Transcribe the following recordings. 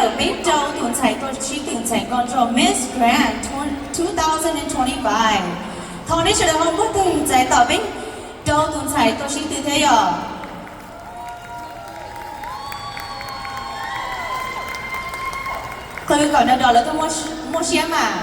Peb rau tus ntxhais tuaj sib tw txais nkauj nraug Miss Grand two thousand and twenty-five. Thov nej sawv daws ho npuaj teg txais tos peb rau tus ntxhais tuaj sib tw thiab yom. Qw kom nrov nrov lawv thiaj muaj siab mas.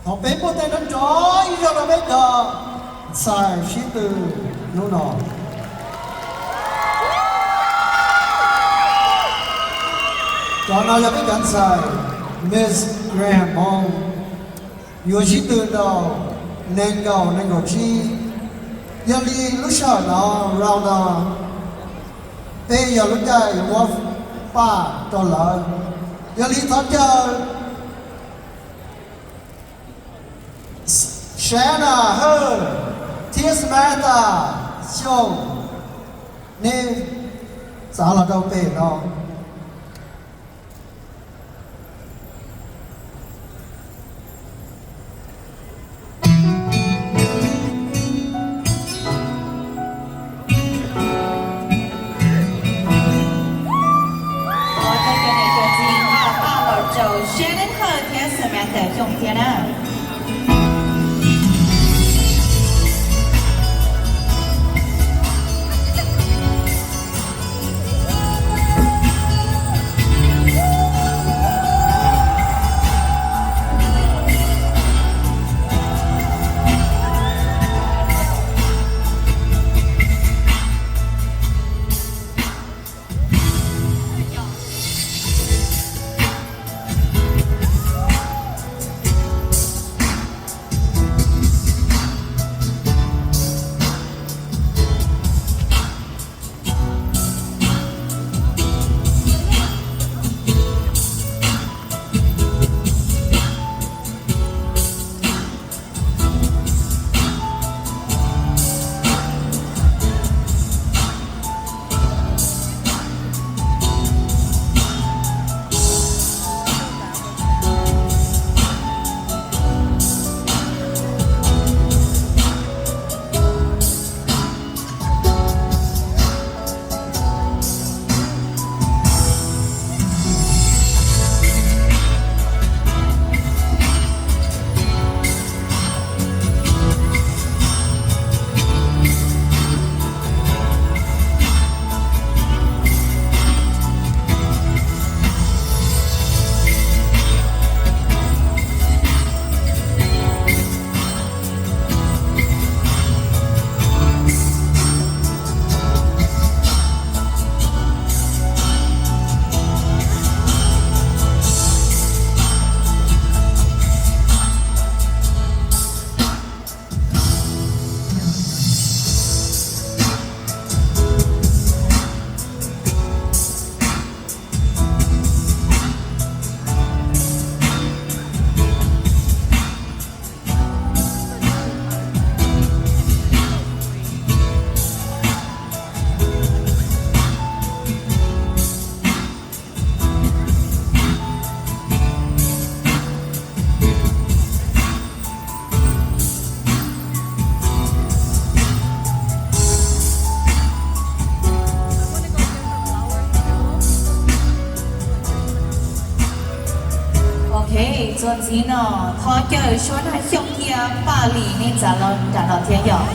Thov peb npuaj teg nrov nrov ib zaug rau peb cov ntxhais sib tw hnub no. Cov no yog peb cov ntxhais Miss Grand Hmoob yuav sib tw rau nees nkaum nees nkaum tsib. Yog li lub sij hawm no, round no, peb yog lub caij yuav muab paj rau lawv. Yog li thov caw Shanna Hawj thiab Samantha Xyooj, neb txav los rau pem no. Thov caw cov niam cov txiv pab pab los rau Shannon Hawj thiab Samantha Xyooj thiab na. Ntxiv no, thov caw Suav Nag Xyooj thiab Paj Lis nej txav los nram no thiab yom.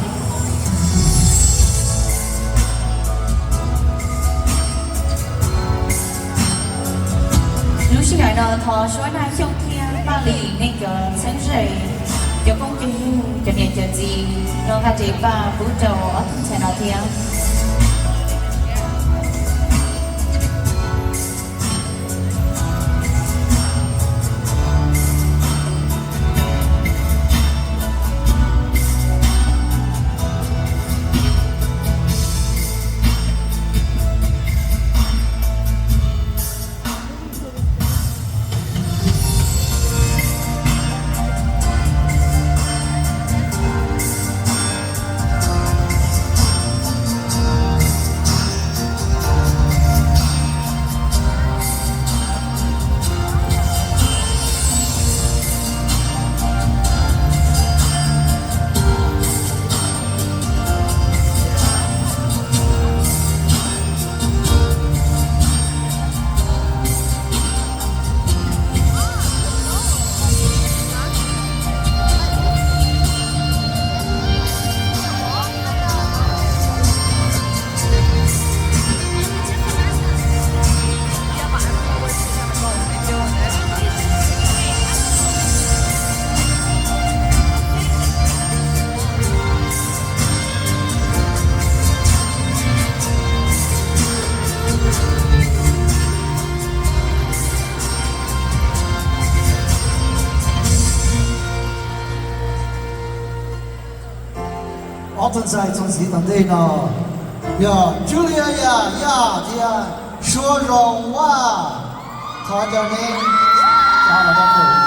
Lub sij hawm no thov Suav Nag Xyooj thiab Paj Lis nej cov txheeb ze, cov phooj cov ywg, cov niam cov txiv nqa nqaij ris paj pub rau ob tug ntxhais no thiab. Ob tug ntxhais txuas ntxiv tom ntej no yog Julia Yaj thiab Suav Zoo Vaj. Thov caw neb txav los rau ntawm no.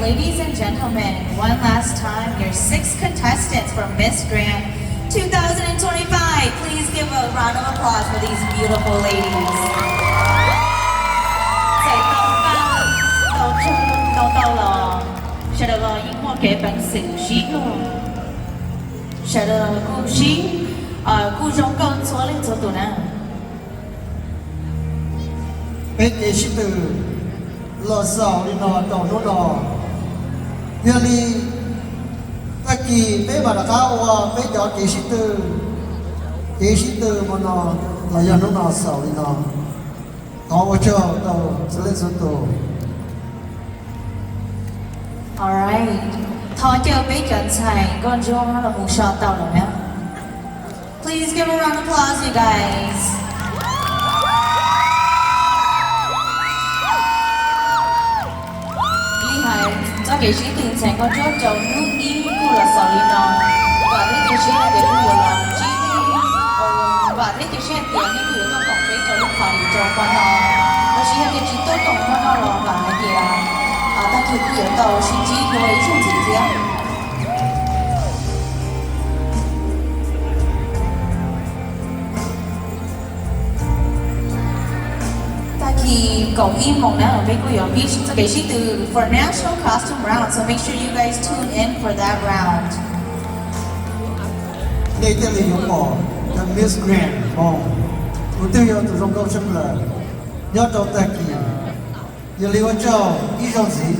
Ladies and gentlemen, one last time, your six contestants for Miss Grand two thousand twenty-five. Please give a round of applause for these beautiful ladies. Txawm tau pab tau thwj tau tau los, sawv daws los yeej muaj kev peev xwm sib luag, sawv daws kuj sib, kuj zoo nkauj txhua leej txhua tus na. Peb kev sib tw los xaus li no rau hnub no. Yog li tag kis peb mam rov qab ua peb cov kev sib tw, kev sib tw hmo no los yog hnub no xaus li no. Thov ua tsaug rau txhua leej txhua tus. Alright, thov caw peb cov ntxhais nkauj ntsuab los mus so tau lawm na. Please give a round of applause, you guys. Li hais txoj kev sib tw ntxhais nkauj ntsuab rau hnub ib kuj los xaus li no. Vam thiab cia siab tias kuj yuav los ntsib nej, vam thiab cia siab tias nej kuj yuav tuaj koom peb rau lub party rau hmo no, los sis yog tias tsis tuaj koom hmo no los vam hais tias tag kis kuj yuav tau sib ntsib dua ib zaug ntxiv thiab. Tag kis kaum ib moos na peb kuj yuav pib txoj kev sib tw for national costume round, so make sure you guys tune in for that round. Nej thiaj li yuav pom cov Miss Grand Hmoob, tus twg yog tus zoo nkauj tshaj plaws nyob rau tag kis. Yog li ua tsaug ib zaug ntxiv.